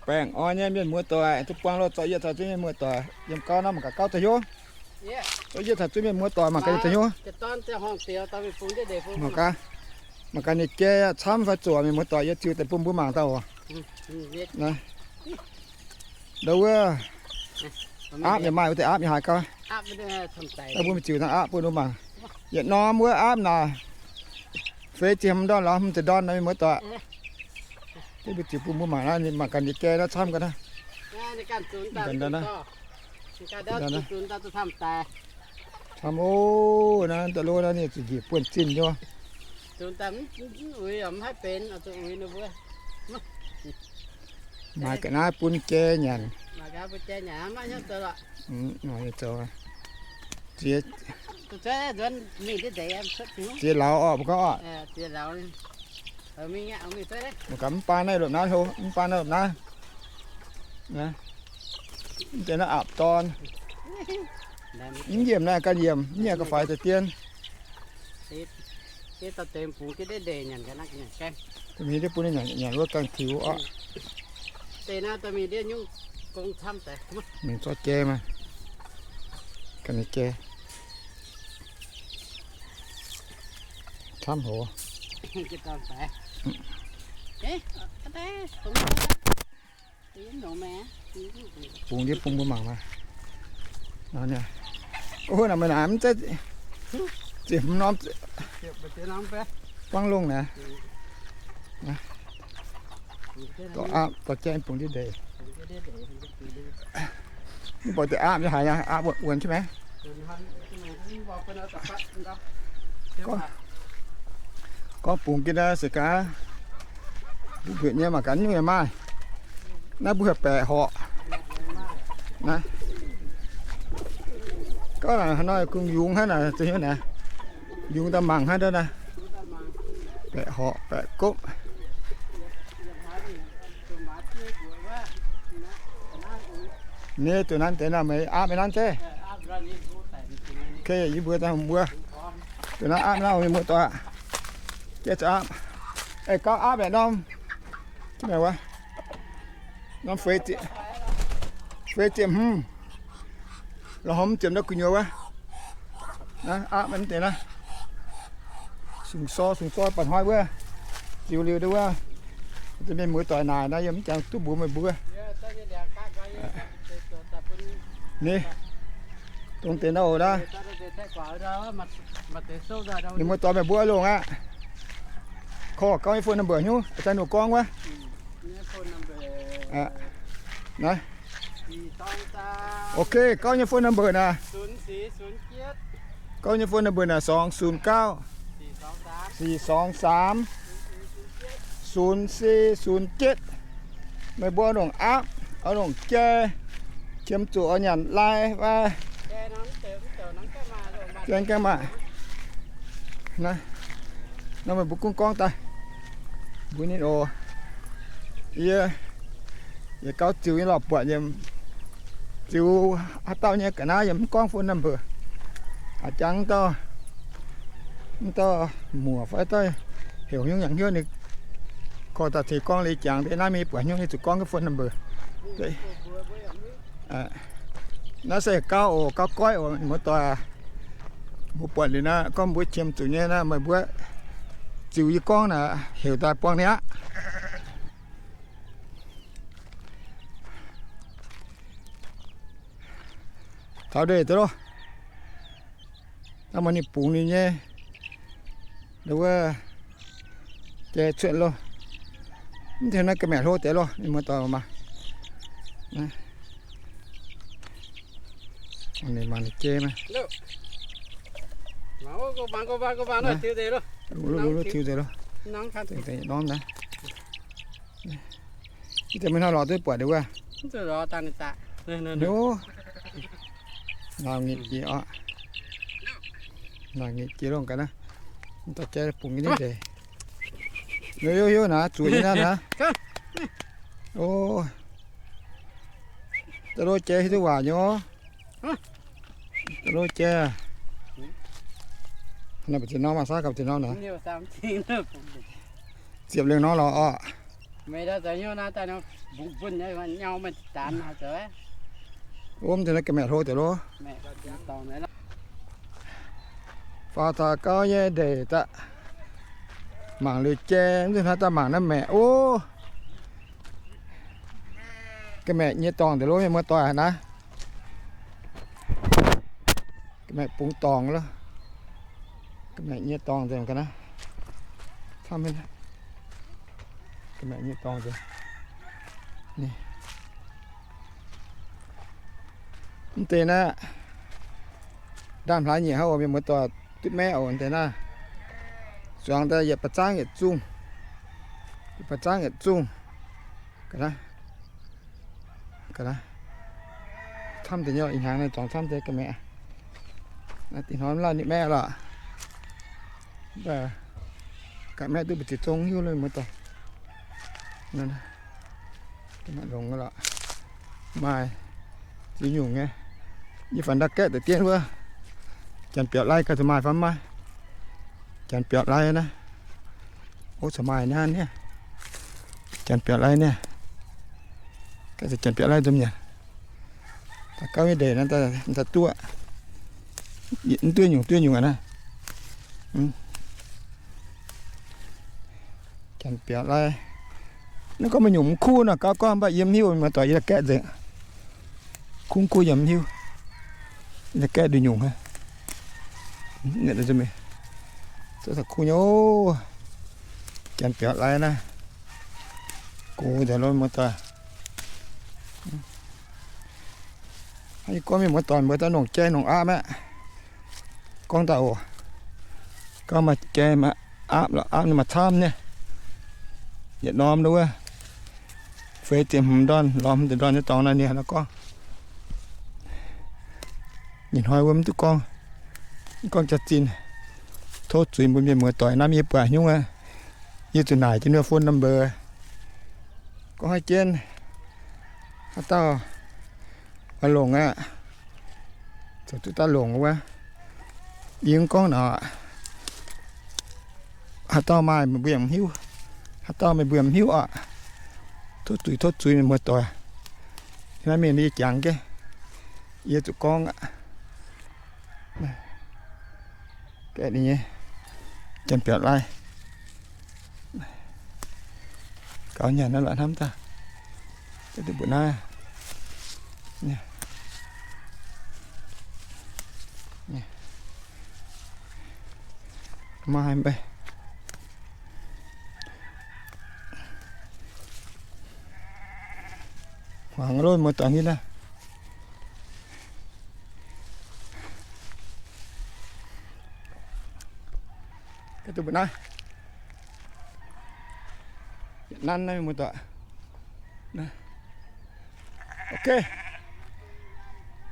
Baengh orn nyei mienh muoz doic, duqv buangh loh zorqv yietc caux zunv mienh muoz doic yiem gauh nor mangc gaax gauh daaih hnyouv. Zorqv yietc caux zunv mienh muoz doic mangc gaax daaih hnyouv. Mangc gaax, mangc gaax ninh jai camv fai zuoqc, mienh muoz doic yie ziux deix bun mbuo mangc daaih oc. Ndau wuov aapv yaac maaih, wuov deix aapv yaac haiz gauh. Mbuo ziux dangh aapv bun mbuo mangc. Yietc norm wuov aapv naaic feix ziepc hmz ndorn lorz hmz ziepc ndorn nor, mienh muoz doic. Mbuo ziux bun mbuo mangc naaiv, mangc gaax ninh jai naaiv camv ga'naaiv. Camv oc, naaiv da'lov naaiv ninh zuqc njiec buonv-zinh nyei. Maaiz ga'naaiv bun jai nyanc. Ziex lauz orqc, mbuo gorngv orqc. Mangc gaax mv baan naaiv lopc naaiv hlo, mv baan naaiv lopc naaiv. Mv deix naaiv aapv dorn. Mv yiemh naaiv ganh yiemh, mv yiemh ga'faix deix dien. Mingh ndiev bun ninh nyanc wuov ganh tiux orqc. Mingh zorqv jai maah. Ganh ninh jai camv hoz. Bungx ndiev bung mbuo mangc maah. Ov, naaic meih naaic mv zeiz ziepc hmz norm, buangv longh naaic. Dorh aapv, dorh jai bungx ndiev ndeic. Mv baac deix aapv nyei haic nyei, aapv wuonx jienv maah. Gorngv bungx jienv naaiv se gaax, mbuo mbuoqc nyei mangc gaax nyungc yaac maaih. Naaiv mbuo heuc baeqc horqc. Naaiv gorngv naaic haaix nor kungx yungz hnangv naaic, za'gengh naaic yungz daaih mangc hnangv ndau naaiv. Baeqc horqc, baeqc gopv. Nyei, duqv nanv deix nor, meih aapv meih nanv zeiv. Yie mbuo daaih mbuo duqv nanv aapv nor, mienh muoz doic. Jai zuqc aapv. Aeqv, gauh aapv aeqv, norm, norm feix ziepc hmz, lorz hmz ziepc ndau gu'nyuoz wuov. Naaiv aapv mv deix naaiv. Sungx sor, sungx sor baac hnoi wuov, ziux liuz ndau wuov, mienh muoz doic naaic nor, yie mv jangx duqv mbuox meih mbuo. Ni, dongh deix nor oc naaiv. Mienh muoz doic meih mbuo longc aqv. Korv gauv nyei phone number hnyouv, zanc nuqv gorngv wuov. Naaiv. Ok, gauv nyei phone number naaic. Gauv nyei phone number naaic, song sunc gauv, sic song saam, sunc se sunc jietv. Meih mbuo oix longc aapv, oix longc jai, qiemx zuqc oix nyanc lai fai jai gaengh maaih. Naaiv, nor meih mbuo gunv gorngv daaih mbuox ninh oc. Yie, yie gauh ziux nyei lorqc, buatc yie ziux haaix dauh nyei ga'naaiv yie mv gorngv phone number. A'jangv dauh, mv dauh muoc fai dauh heuc hnyouv yangh hnyouv ninh korv daaih ceix gorngv liuz jangx deix naaiv mingh buatc hnyouv ninh zuqc gorngv phone number. Naaiv se gauh oc, gauh goiv oc, muoz-doic aac. Mbuo buatc liuz naaiv gorngv mbuo qiemx zuqc nyei naaiv, meih mbuo ziux yie gorngv naaic heuc daaih buangh ninh aqv. Taux ndeic deix loh. Daaih maaih ninh bungx ninh nyei, wuov, jai cuotv loh. Mv tengx naaiv ga'maeqc hlo deix loh, ninh muoz-doic maah. Ninh mangc ninh jai maah. Tiux deix loh. Norm naaiv. Ih deix meih hnoi lorz duqv buatc deix wuov. Nor, nangc nitv jiex oc. Nangc nitv jiex longh gaax naaiv. Mv dorh jai bungx nyei deix. Hiuv, hiuv, hiuv naaiv, zuoqc nyei naaiv naaiv. O, da'lov jai hiuv duqv waac nyei. Da'lov jai. Naaiv mbu'ziex norm maah, sav gapv ziex norm naaiv. Ziepc liuz norm lorz orqc. Meih daaih zoux hnyouv naaiv daaih nor, mbungx mbunh nyei, nyau meih daanx haaix zoux? Wuov, mv deix naaiv ga'maeqc hlo deix lov. Faaux taux gauv nyei ndeic daaih, mangc liuz jai, mv deix hnangv daaih mangc naaiv maeqc. Ov, ga'maeqc nyei dorngx deix lov, mienh muoz-doic naaiv. Ga'maeqc bungx dorngx lov. Ga'maeqc nyei dorngx deix ga'naaiv. Camv, ga'maeqc nyei dorngx deix. Mv deix naaiv, ndaamv-hlaax nyeic hnangv oc, mienh muoz-doic, duqv maeqv oc, mv deix naaiv. Zuangx daaih yietc ba'zangv yietc zungh, yietc ba'zangv yietc zungh. Ga'naaiv, ga'naaiv, camv deix nyei, ih hnyangx naaiv zuangx camv deix ga'maeqc. Naaiv dih hnoi mv lauh ninh maeqv lorqc. Ga'maeqc duqv mbu'ziex zungv hiuv lorqc, mienh muoz-doic. Longx lorqc. Maaih ziex nyungc nyei. Yie faaux ndau-gaeqv deix dien wuov. Janx-biaux lai gauh zuqc maaih fai mv maaih? Janx-biaux lai naaiv. Ov, zuqc maaih naaiv niaa. Janx-biaux lai niaa. Gaav zuqc janx-biaux lai nzunc nyanc. Daaih gauv nyei ndeic naaiv daaih duqv, mv duqv nyungc duqv nyungc aqv naaiv. Janx-biaux lai. Naaiv gorngv maaih nyungc mv kuv nor, gauv gorngv mv baac yie mv hiuv, muoz-doic, yie daaih gaeqv nzengc. Kuv mv kuv yie mv hiuv. Yie daaih gaeqv nduqc nyungc hnangv. Kuv nyei ov. Janx-biaux lai naaiv. Gox nzengc lorqc, muoz-doic. Yie gorngv mienh muoz-doic mbuo daaih longc jai longc aapv aqv. Gorngv daaih oc. Gorngv maaih jai maaih aapv lorqc, aapv ninh maaih camv nyei. Yietc norm nduov, feix ziepc hmz ndorn, lorz hmz ziepc ndorn nyei dorngx naaiv ninh nor gorngv. Nyei hnoi wuov mv duqv gorngv, mv gorngv jaax-zinh. Tov zuiz mbuo mienh muoz-doic naaiv yie buatc haaix nyungc aqv. Yie zuqc naaic jienv ninh phone number. Gorngv haaix jienv, haaix dauh oix longc aqv, zoux duqv daaih longc wuov. Yie mv gorngv nor, haaix dauh maaih meih mbuo yaac mv hiuv. Haaix dauh meih mbuo yaac mv hiuv oc. Tov zuiz, tov zuiz mienh muoz-doic. Naaiv mienh yie jangx jienv, yie zuqc gorngv aqv. Gaeqv ninh nyei janx-biaux lai. Gaux nyanc naaiv lorqc hnamv daaih. Mbuoqc naaiv. Maiv haih mbaih. Hmuangx loh, muoz-doic, hnangv naaiv. Mbuoqc naaiv. Yietc nanv naaiv, muoz-doic. Ok.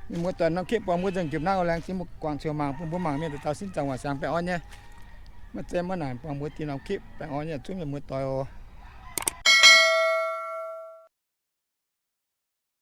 Mienh muoz-doic, norm คลิป buangh mbuo nzengc jupc naaiv oc. Laengz zingh mbuo guangc ziouc mangc, bun mbuo mangc mienh dauh dauh sin zaangc waac siangx baengh orn nyei. Maiv zeiz maiv naaic, buangh mbuo dinh norm คลิป baengh orn nyei, zungv mienh muoz-doic oc.